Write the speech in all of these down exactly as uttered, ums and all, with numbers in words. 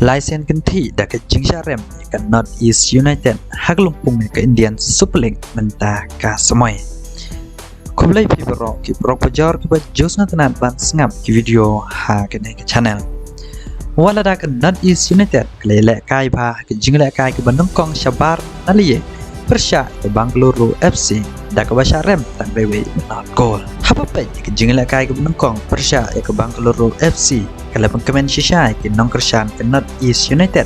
Lai sien kynthih da ka jingshah rem ïa ka North East United ha ka lympung ïa ka Indian Super League mynta ka samoi. Khublei phi baroh ki paralok pajor kiba ju sngewtynnat ban sngap ki video ha kane ka channel. Wat la da ka North East United ka la ïalehkai bha ha ka jinglehkai kaba nyngkong shabar na la ïing pyrshah ïa ka Bengaluru F C da kaba shah rem tang da wei na not goal. Haba peit ïa ka jinglehkai kaba nyngkong pyrshah ïa ka Bengaluru F C ka la pynkmen shisha ïa ki nongkyrshan ka North East United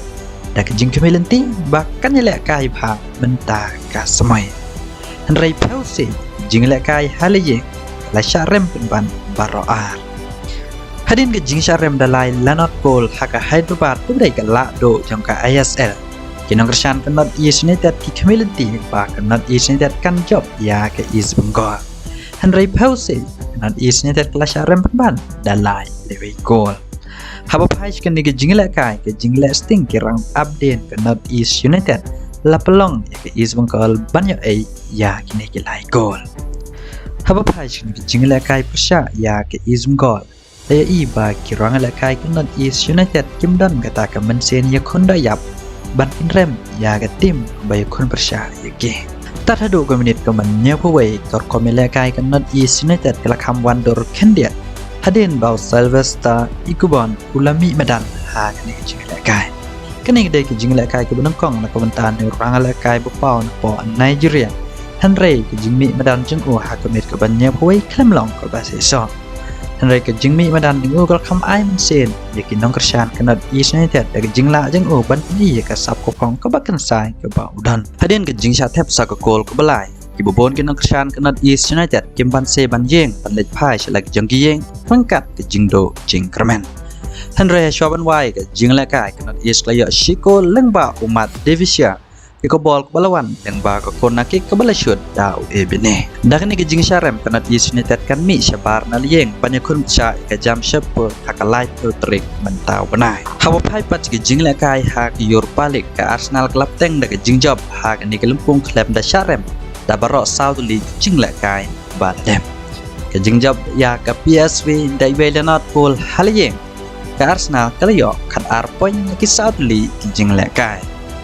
da ka jingkhmih lynti ba kan ïalehkai bha mynta ka samoi. Hynrei phewse ka jinglehkai ha la ïing ka la shah rem pynban baroh ar. Hadien ka jingshah rem da lai la not goal ha ka Hyderabad kaba dei ka lah duh jong ka I S L, ki nongkyrshan ka North East United ki khmih lynti ba ka North East United kan jop ïa ka East Bengal. Hynrei phewse ka North East United ka la shah rem pynban da lai la wei goal. Haba phai sha kane ka jinglehkai, ka jingleh sting ki rangap dien ka North East United la pynlong ïa ka East Bengal ban ïoh ei ïa kine ki lai goal. Haba phai sha kane ka jinglehkai pyrshah ïa ka East Bengal, la ïohi ba ki ranglehkai ka North East United kim don kata ka mynsiem ïakhun da ïap ban pynrem ïa ka team ba ïakhun pyrshah ïa ki. Tad haduh ka minit kaba hynñiewphew wei ka rukom ïalehkai ka North East United ka la kham wan dur khyndiat hadien ba u Sylvester Ikubon u la mih madan ha kane ka jinglehkai. Kane ka dei ka jinglehkai kaba nyngkong na ka bynta une u ranglehkai ba paw na poh Nigeria. Hynrei ka jingmih madan jong u ha ka minit kaba hynñiewphew wei khlem long kaba shisha. Hynrei ka jingmih madan jong u ka la kham ai mynsiem ïa ki nongkyrshan ka North East United da ka jinglah jong u ban pyni ïa ka sap ka phong kaba kynsai kaba u don. Hadien ka jingshah thep sa ka goal kaba lai, kiba bun ki nongkyrshan ka North East United kim banse ban ïeng ban leit phai sha la ka jong ki ïing ryngkat ka jingduh jingkyrmen. Hynrei hashwa ban wai ka jinglehkai ka North East ka la ïoh shi goal lyngba u Mat Devishia ïa ka bol kaba la wan lyngba ka corner kick kaba la shut da u Ebene. Da kane ka jingshah rem ka North East United kan mih shabar na la ïing ban ïakhun pyrshah ïa ka Jamshedpur ha ka laiphew tarik mynta u bnai. Haba phai pat sha ka jinglehkai ha ka Europa League, ka Arsenal ka la bteng da ka jingjop ha kane ka lympung khlem da shah rem da baroh saw tylli ki jinglehkai ba la dep. Ka jingjop ïa ka P S V da iwei la not goal ha la ïing, ka Arsenal ka la ïoh khatar point na ki saw tylli ki jinglehkai.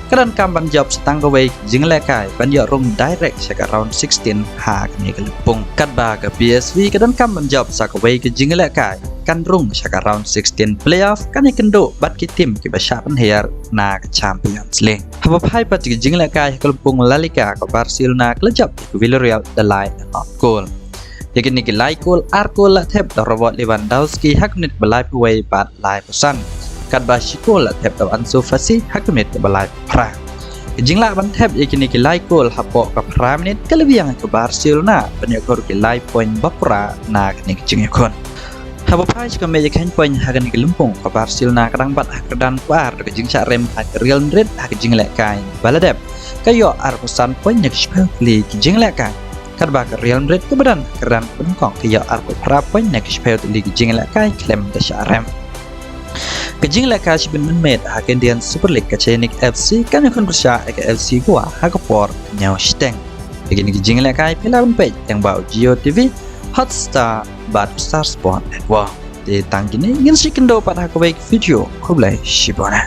Ka donkam ban jop sa tang kawei ka jinglehkai ban ïoh rung direct sha ka round sixteen ha kane ka lympung. Katba ka P S V ka donkam ban jop sa kawei ka jinglehkai kan rung sha ka round sixteen playoff, kan ïakynduh bad ki team kiba shah pynhiar na ka Champions League. Haba phai pat sha ka jinglehkai ha ka lympung La Liga, ka Barcelona ka la jop ïa ka Villarreal da lai la not goal. Ïa kine ki lai goal, ar goal la thep da u Robert Lewandowski ha ka minit ba laiphew wei bad laiphew san, katba shi goal la thep da u Ansu Fati ha ka minit ba laiphew phra. Ka jinglah ban thep ïa kine ki lai goal hapoh ka phra minit ka la biang ïa ka Barcelona ban ïoh khur ki lai point ba pura na kane ka jingïakhun. Haba phai sha ka mih ïa ka hynñiew point ha kane ka lympung, ka Barcelona ka dang bat ha ka kyrdan kaba ar da ka jingshah rem ha ka Real Madrid ha ka jinglehkai ba la dep. Ka ïoh arphew san point na ki shiphew tylli ki jinglehkai, katba ka Real Madrid kaba don ha ka kyrdan kaba nyngkong ka ïoh arphew phra point na ki shiphew tylli ki jinglehkai khlem da shah rem. Ka jinglehkai shibun mynmiet ha ka Indian Super League, ka Chainik F C kan ïakhun pyrshah ïa ka F C Goa ha ka por hynñiew shiteng. Ïa kine ki jinglehkai phi lah ban peit lyngba u Jio T V, Hotstar bad u Star Sport Network. Te tang kine, ngin sa ïakynduh pat ha kawei ka video. Khublei shibun.